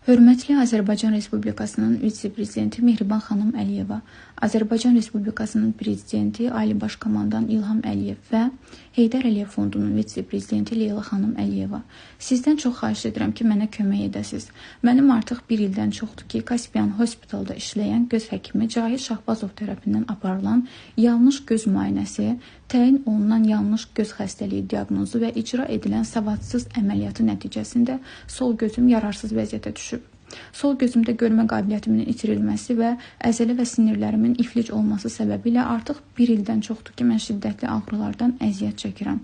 Hörmətli Azərbaycan Respublikasının vitse-prezidenti Mehriban xanım Əliyeva, Azərbaycan Respublikasının prezidenti Ali Baş Komandan İlham Əliyev və Heydər Əliyev Fondunun vitse-prezidenti Leyla xanım Əliyeva. Sizdən çox xahiş edirəm ki, mənə kömək edəsiz. Mənim artıq bir ildən çoxdur ki, Caspian Hospitalda işləyən göz həkimi Cahid Şahbazov tərəfindən aparılan yanlış göz müayinəsi, təyin olunan yanlış göz xəstəliyi diaqnozu və icra edilən savadsız əməliyyatı nəticəsində sol gözüm yararsız vəziyyətə düşüb. Sol gözümdə görmə qabiliyyətimin itirilməsi və əzələ və sinirlərimin iflic olması səbəbilə artıq bir ildən çoxdur ki, mən şiddətli ağrılardan əziyyət çəkirəm.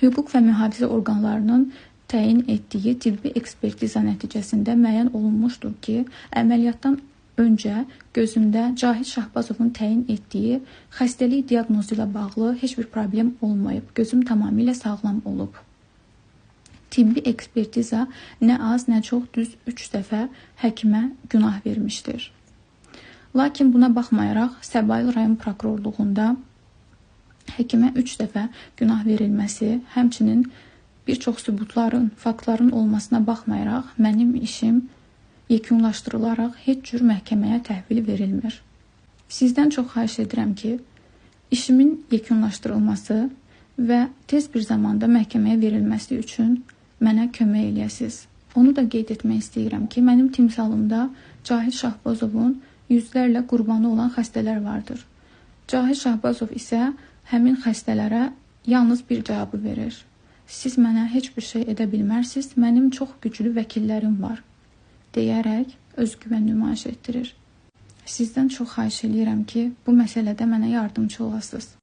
Hüquq və mühafizə orqanlarının təyin etdiyi tibbi ekspertiza nəticəsində müəyyən olunmuşdur ki, əməliyyatdan öncə gözümdə Cahid Şahbazovun təyin etdiyi xəstəlik diaqnozu ilə bağlı heç bir problem olmayıb. Gözüm tamamilə sağlam olub. Tibbi ekspertiza nə az, nə çox düz 3 dəfə həkimə günah vermişdir. Lakin buna baxmayaraq Səbail rayon prokurorluğunda həkimə 3 dəfə günah verilməsi, həmçinin bir çox sübutların, faktların olmasına baxmayaraq mənim işim yekunlaşdırılaraq heç cür məhkəməyə təhvil verilmir. Sizdən çox xahiş edirəm ki, işimin yekunlaşdırılması və tez bir zamanda məhkəməyə verilməsi üçün mənə kömək eləyəsiz. Onu da qeyd etmək istəyirəm ki, mənim timsalımda Cahid Şahbazovun yüzlərlə qurbanı olan xəstələr vardır. Cahid Şahbazov isə həmin xəstələrə yalnız bir cavabı verir. Siz mənə heç bir şey edə bilmərsiniz, mənim çox güclü vəkillərim var, deyərək özgüvən nümayiş etdirir. Sizdən çox xahiş eləyirəm ki, bu məsələdə mənə yardımçı olasınız.